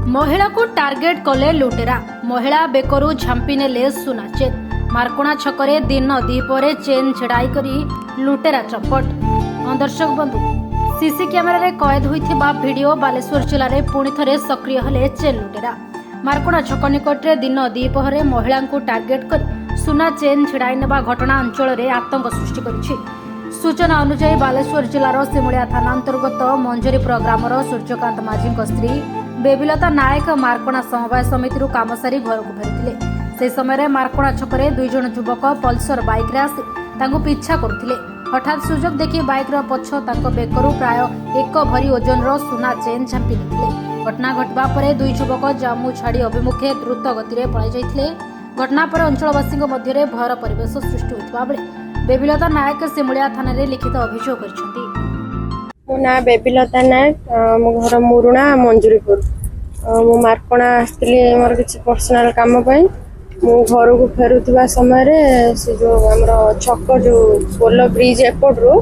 ମହିଳାକୁ target କଲେ ଲୁଟେରା। ମହିଳା ବେକରୁ ଝାମ୍ପି ନେଲେ ସୁନା ଚେନ୍। ମାର୍କୋଣା ଛକରେ ଦିନ ଦ୍ୱିପହରେ ଚେନ୍ ଛିଡ଼ାଇ କରି ଲୁଟେରା ଚମ୍ପଟ। ହଁ ଦର୍ଶକ ବନ୍ଧୁ, ସିସି କ୍ୟାମେରାରେ କଏଦ ହୋଇଥିବା ଭିଡିଓ। ବାଲେଶ୍ୱର ଜିଲ୍ଲାରେ ପୁଣି ଥରେ ସକ୍ରିୟ ହେଲେ ଚେନ୍ ଲୁଟେରା। ମାର୍କୋଣା ଛକ ନିକଟରେ ଦିନ ଦ୍ୱିପହରେ ମହିଳାଙ୍କୁ ଟାର୍ଗେଟ କରି ସୁନା ଚେନ୍ ଛିଡ଼ାଇ ନେବା ଘଟଣା ଅଞ୍ଚଳରେ ଆତଙ୍କ ସୃଷ୍ଟି କରିଛି। ସୂଚନା ଅନୁଯାୟୀ, ବାଲେଶ୍ୱର ଜିଲ୍ଲାର ସିମୁଳିଆ ଥାନା ଅନ୍ତର୍ଗତ ମଞ୍ଜରୀପୁର ଗ୍ରାମର ସୂର୍ଯ୍ୟକାନ୍ତ ମାଝୀଙ୍କ ସ୍ତ୍ରୀ ବେବିଲତା ନାୟକ ମାର୍କଣା ସମବାୟ ସମିତିରୁ କାମ ସାରି ଘରକୁ ଫେରୁଥିଲେ। ସେହି ସମୟରେ ମାର୍କଣା ଛକରେ 2 ଜଣ ଯୁବକ ପଲସର ବାଇକ୍ରେ ଆସି ତାଙ୍କୁ ପିଛା କରୁଥିଲେ। ହଠାତ୍ ସୁଯୋଗ ଦେଖି ବାଇକ୍ର ପଛ ତାଙ୍କ ବେକରୁ ପ୍ରାୟ 1 ଭରି ଓଜନର ସୁନା ଚେନ୍ ଝାମ୍ପି ନେଇଥିଲେ। ଘଟଣା ଘଟିବା ପରେ ଦୁଇ ଯୁବକ ଜାମୁ ଝାଡ଼ି ଅଭିମୁଖେ ଦ୍ରୁତ ଗତିରେ ପଳାଇ ଯାଇଥିଲେ। ଘଟଣା ପରେ ଅଞ୍ଚଳବାସୀଙ୍କ ମଧ୍ୟରେ ଭୟର ପରିବେଶ ସୃଷ୍ଟି ହୋଇଥିବା ବେଳେ ବେବିଲତା ନାୟକ ସିମୁଳିଆ ଥାନାରେ ଲିଖିତ ଅଭିଯୋଗ କରିଛନ୍ତି। ମୋ ନାଁ ବେବିଲତା ନାୟକ। ମୋ ଘର ମୁରୁଣା, ମଞ୍ଜୁରୀପୁର। ମୁଁ ମାର୍କଣା ଆସିଥିଲି ମୋର କିଛି ପର୍ସନାଲ କାମ ପାଇଁ। ମୁଁ ଘରକୁ ଫେରୁଥିବା ସମୟରେ ସେ ଯୋଉ ଆମର ଛକ, ଯୋଉ ପୋଲ ବ୍ରିଜ ଏପଟରୁ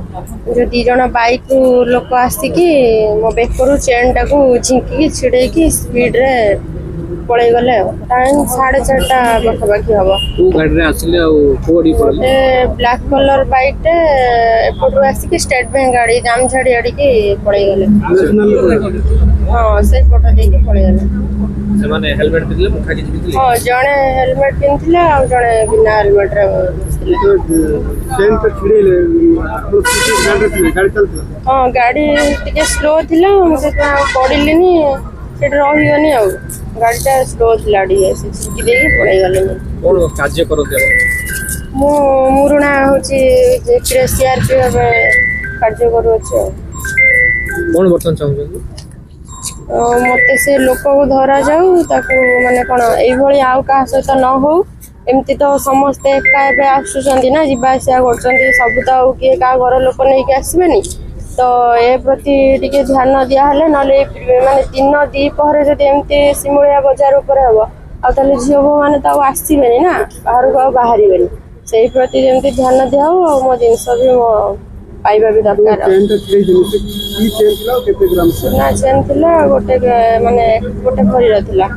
ଯୋଉ 2 ଜଣ ବାଇକରୁ ଲୋକ ଆସିକି ମୋ ବେକରୁ ଚେନ୍ଟାକୁ ଝିଙ୍କିକି ଛିଡେଇକି ସ୍ପିଡରେ ପଳେଇଗଲେ। ଆଉ ଟାଇମ୍ 4:30 ପାଖାପାଖି ହବ। କୋଉ ଗାଡ଼ିରେ ଆସିଲେ ଆଉ କୋଉଠି ପଳେଇଲେ? ଗୋଟେ ବ୍ଲାକ୍ କଲର ବାଇକଟେ ଏପଟରୁ ଆସିକି ଷ୍ଟେଟ୍ ବ୍ୟାଙ୍କ ଗାଡ଼ି, ଜାମଝାଡ଼ି ଆଡ଼ିକି ପଳେଇଗଲେ। ହଁ, ସେଇପଟ ଦେଇକି ପଳେଇଗଲେ। ସେମାନେ ହେଲମେଟ ପିନ୍ଧିଲେ, ମୁଖା କିଛି ପିନ୍ଧିଲେ? ହଁ, ଜଣେ ହେଲମେଟ ପିନ୍ଧିଥିଲେ ଆଉ ଜଣେ ବିନା ହେଲମେଟରେ ବସିଥିଲେ। ଚେନ୍ ତ ଛିଡେଇଲେ, ଆପଣ ଗାଡ଼ିରେ ଥିଲେ, ଗାଡ଼ି ଚାଲୁଥିଲା? ହଁ, ଗାଡ଼ି ଟିକେ ସ୍ଲୋ ଥିଲା। ମୁଁ ସେଥିପାଇଁ ଆଉ ପଡ଼ିଲିନି, ସେଠି ରହିଗନି। ଆଉ ଗାଡ଼ିଟା ସ୍ଲୋ ଥିଲା ଟିକେ, ସେ ଝିଙ୍କି ଦେଇକି ପଳେଇଗଲେ। କଣ କାର୍ଯ୍ୟ କରନ୍ତି ଆପଣ? ମୁଁ ମୁରୁଣା ହେଉଛି ସିଆରପି ଭାବେ କାର୍ଯ୍ୟ କରୁଅଛି। ଆଉ କଣ ବର୍ତ୍ତମାନ ଚାହୁଁଛନ୍ତି? ମତେ ସେ ଲୋକକୁ ଧରାଯାଉ। ତାକୁ ମାନେ କଣ, ଏଇଭଳି ଆଉ କାହା ସହିତ ନ ହଉ। ଏମିତି ତ ସମସ୍ତେ ଏକା ଏବେ ଆସୁଛନ୍ତି ନା, ଯିବା ଆସିବା କରୁଛନ୍ତି ସବୁ। ତ ଆଉ କିଏ କାହା ଘର ଲୋକ ନେଇକି ଆସିବେନି। ତ ଏ ପ୍ରତି ଟିକେ ଧ୍ୟାନ ଦିଆହେଲେ, ନହେଲେ ମାନେ ଦିନ ଦ୍ୱିପହରେ ଯଦି ଏମିତି ସିମୁଳିଆ ବଜାର ଉପରେ ହବ, ଆଉ ତାହେଲେ ଝିଅ ବୋହୂ ମାନେ ତ ଆଉ ଆସିବେନି ନା, ବାହାରକୁ ଆଉ ବାହାରିବେନି। ସେଇ ପ୍ରତି ଯେମିତି ଧ୍ୟାନ ଦିଆହଉ ଆଉ ମୋ ଜିନିଷ ବି ମୋ ପାଇବା ବି ଦରକାର। ଚେନ୍ ଟା ଛିଡେଇଛନ୍ତି, ସେ କି ଚେନ୍ ଥିଲା ଆଉ କେତେ ଗ୍ରାମ ଥିଲା? ସୁନା ଚେନ୍ ଥିଲା ଗୋଟେ, ମାନେ 1 ଭରିର ଥିଲା।